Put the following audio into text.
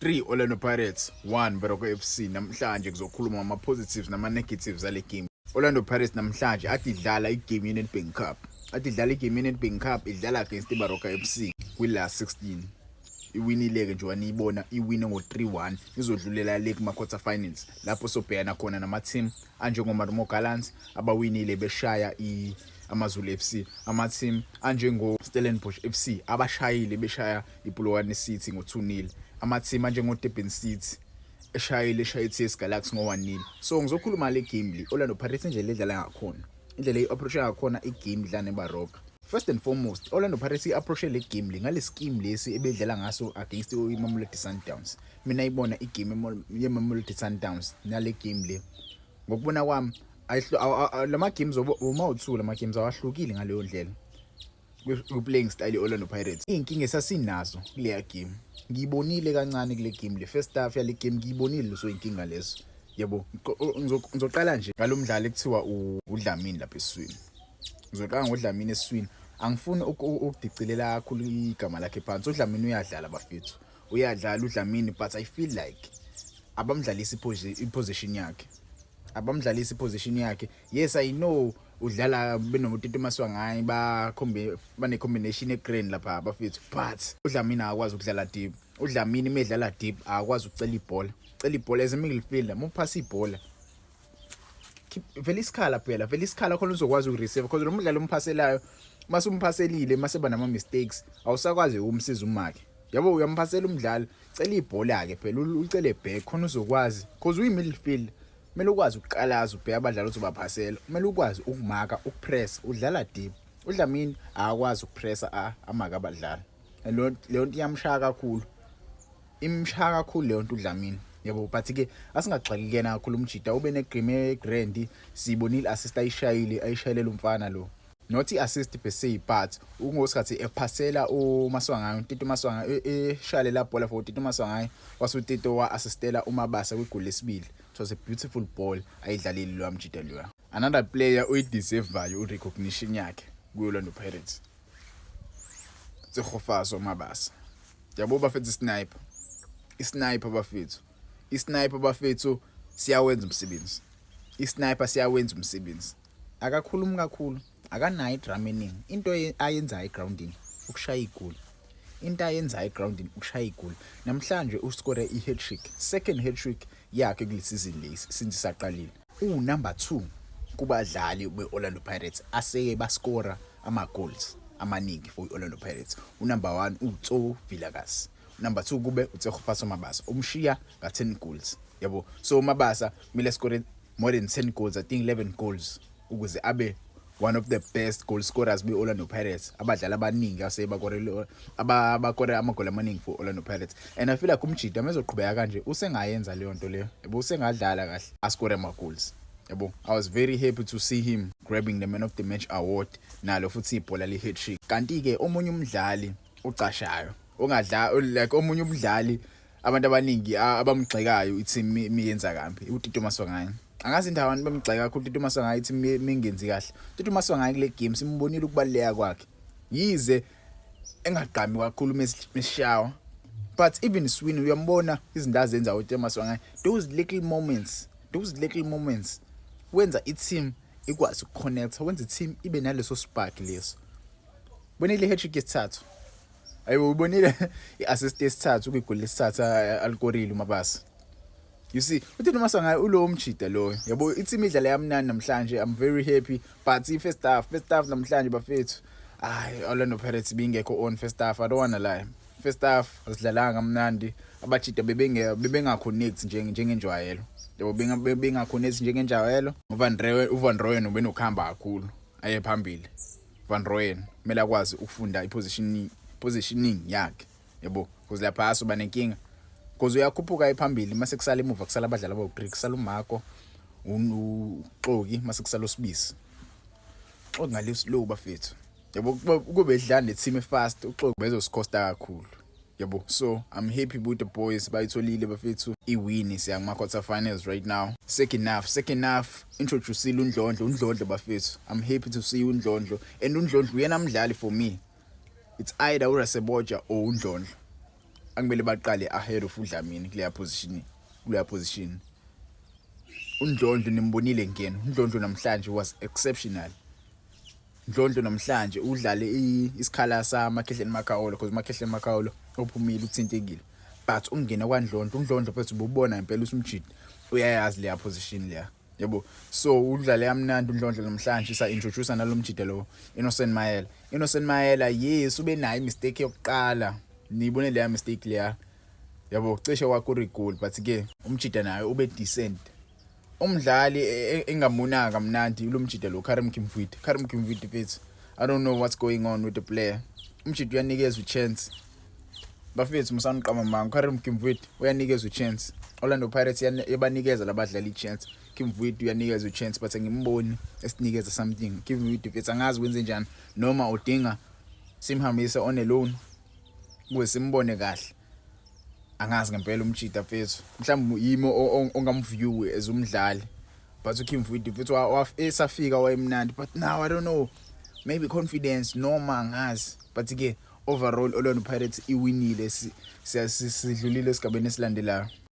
3 Orlando Pirates, 1 Baroka FC. Namhlanje kuzokhuluma ngama positives nama negatives ale game. Orlando Pirates namhlanje athi idlala igame ye-Nedbank Cup. Athi idlala igame ye-Nedbank Cup, idlala against iBaroka FC kwi-last 16. Iwinile-ke nje, waniyibona iwine ngo-3-1, izodlulela le kuma-quarter finals lapho sobhekana khona nama-team anjengo-Marumo Gallants abawinile beshaya AmaZulu FC, ama-team anjengo-Stellenbosch FC abashayile beshaya iPolokwane City ngo-2-0, ama-team anjengo-Durban City eshayile eshaya i-TS Galaxy ngo-1-0. So ngizokhuluma le game le, Orlando Pirates, indlela edlala ngakhona, indlela i-approach ngakhona igame idlala neBaroka. First and foremost, Orlando Pirates i-approach le game le ngale scheme lesi ebedlala ngaso against iMamelodi Sundowns. Mina ayibona igame yeMamelodi Sundowns nale game le, ngokubona kwami lama games uma u2, lama games awahlukile ngaleyo ndlela ku-playing style i-Orlando Pirates. Iy'nkinga esasinazo kuleya game ngiyibonile kancane kule game le, first half yale game ngiyibonile leso y'nkinga lezo, yabo. Ngizoqala nje ngalo mdlali ekuthiwa uDlamini lapha esiswini. Ngizoqala ngoDlamini esiswini, angifuni ukudicilela kakhulu igama lakhe phansi. UDlamini uyadlala bafethu, uyadlala uDlamini, but I feel like abamdlalisi i-position yakhe, abamdlalisi i-position yakhe. Yes, I know udlala benoTito Maswanganyi, bakhombe bane combination egrand lapha bafethu, but uDlamini akakwazi ukudlala deep. UDlamini medlala deep akakwazi ukucela ibhola, cela ibhola as a midfielder. Muphasa ibhola, vele isikhala phela, vele isikhala khona uzokwazi ukureceive, because lo mdlalo umphaselayo, mase umphaselile mase ba nama mistakes, awusakwazi ukumsiza umakhe, yabo. Uyamphasela umdlali, cela ibhola ke phela, ucele back khona uzokwazi, because uyi midfield, kumele ukwazi ukuqalaza, ubheka abadlali ozobaphasela, kumele ukwazi ukumaka, ukupress. Udlala deep, uDlamini akakwazi ukupressa, amaka abadlali. Leyo nto iyamshaya kakhulu, imshaya kakhulu leyo nto uDlamini, yabo. But ke asingagxeki kuyena kakhulu, umjida ube negame egrand, sibonile assist ayishayile, ayishayelela umfana lo, not i-assist per se, but ungosikhathi ephasela uMaswanganyi, uTito Maswanganyi, eshayele la bhola for uTito Maswanganyi, wase uTito wa-assistela uMabasa kwigoli lesibili. It was a beautiful ball ayidlalile lo mjida loya. Another player oyideservayo u-recognition yakhe kuyo-Orlando Pirates, Tshegofatso Mabasa, yabo bafethu. Isniper, isniper bafethu, isniper bafethu, siyawenza umsebenzi isniper, siyawenza umsebenzi. Akakhulumi kakhulu, akanayo idrama eningi. Into ayenzayo egroundini ukushaya igoli, into ayenzayo egroundini ukushaya igoli. Namhlanje uscore i-hat-trick, second hat-trick yakhe kule season le since isaqalile. Uwunumber 2 kubadlali be-Orlando Pirates aseke baskora ama-goals amaningi for i-Orlando Pirates. Unumber 1 uTso Vilakazi, number 2 kube uTshegofatso Mabasa, umshiya nga-10 goals, yabo. So Mabasa kumele score more than 10 goals, I think 11 goals, ukuze abe one of the best goal scorers be-Orlando Pirates, abadlali abaningi asebakore abakore amagoli amaningi for Orlando Pirates. And I feel like umjida mezoqhubeka kanje usengayenza leyo nto leyo, yabo, usengadlala kahle, ascore ama goals, yabo. I was very happy to see him grabbing the man of the match award, nalo futhi ibhola le hat trick. Kanti ke omunye umdlali ocashayo ongadla, like omunye umdlali abantu abaningi abamgxekayo ithi miyenza kambi, uTito Maswanganyi. Angazi indawo abantu bamgxeka kakhulu uTito Maswanganyi, ithi mingenzi kahle. uTito Maswanganyi kule game simbonile ukubaluleka kwakhe, yize engagqami kakhulu mesishawa, but even Swin uyambona izinto azenza uTito Maswanganyi, those little moments, those little moments wenza i-team ikwazi ukuconnect, wenza i-team ibe naleso spark leso. Bonile i-hat-trick yesithathu, ayibo, ubonile i-assist yesithathu kwigoli lesithathu alikorile uMabasa. You see, uthi noma sangaye ulo mjida lo, yabo. I-team idlala yamnandi namhlanje, I'm very happy, but i-first half, first half namhlanje bafethu, ay, Orlando Pirates bingekho on first half. I don't wanna lie, first half asidlalanga kamnandi, abajida bebenge bebengaconnect njengenjwayelo, yabo, bengaconnect njengenjwayelo. uVan Rooyen, uVan Rooyen ubenokuhamba kakhulu aye phambili. Van Rooyen kumele akwazi ukufunda ipositioning, positioning yakhe, yabo, because lapha asoba nenkinga, because uyakhuphuka ephambili, mase kusala emuva kusala abadlali abawu3, kusala uMarco, uXoki, mase kusala uSibisi. Xoki ngale slow bafethu, yabo. Kube edlala neteam efast, uXoki bezosikhosta kakhulu, yabo. So I'm happy with the boys, bayitholile bafethu iwin, siya kuma quarter finals right now. Second half, second half introduceile uNdlondlo, uNdlondlo bafethu. I'm happy to see uNdlondlo, and uNdlondlo uyena mdlali for me, it's either uRasebotja or uNdlondlo. Akumele baqale ahead of uDlamini kuleya position. UNdlondlo nimbonile ngena. UNdlondlo namhlanje was exceptional. Ndlondlo namhlanje udlale isikhala saMakhehleni Makhaula, because Makhehleni Makhaula uphumile, uthintekile, but ungena kwaNdlondlo, uNdlondlo mfethu, ububona impela ukuthi umjidi uyayazi leya position leya, yabo. So udlale kamnandi uNdlondlo namhlanje. Sa introduce nalomjida lo, Innocent Maela. Innocent Maela, yes, ube nayo imistake yokuqala, nibone leya mistake leya, yabo, cishe wakora igoli, but ke umjida naye ube decent. Umdlali engamunaka kamnandi lo mjida lo, Karim Kimvuidi. Karim Kimvuidi mfethu, I don't know what's going on with the player. Umjida uyanikezwa i-chance, bafethu, musaniqamba manga. Karim Kimvuidi uyanikezwa i-chance, Orlando Pirates yabanikeza labadlali i-chance. Kimvuidi uyanikezwa i-chance, but angimboni esinikeza something. Kimvuidi mfethu, angazi kwenze njani, noma udinga simhambise on a loan kuze simbone kahle. Angazi ngempela umjida mfethu, mhlawumbe yimi ongamview as umdlali, but uKimvuidi mfethu esafika wayemnandi, but now I don't know, maybe confidence noma angazi. But ke overall Orlando Pirates iwinile, sidlulile esigabeni esilandelayo.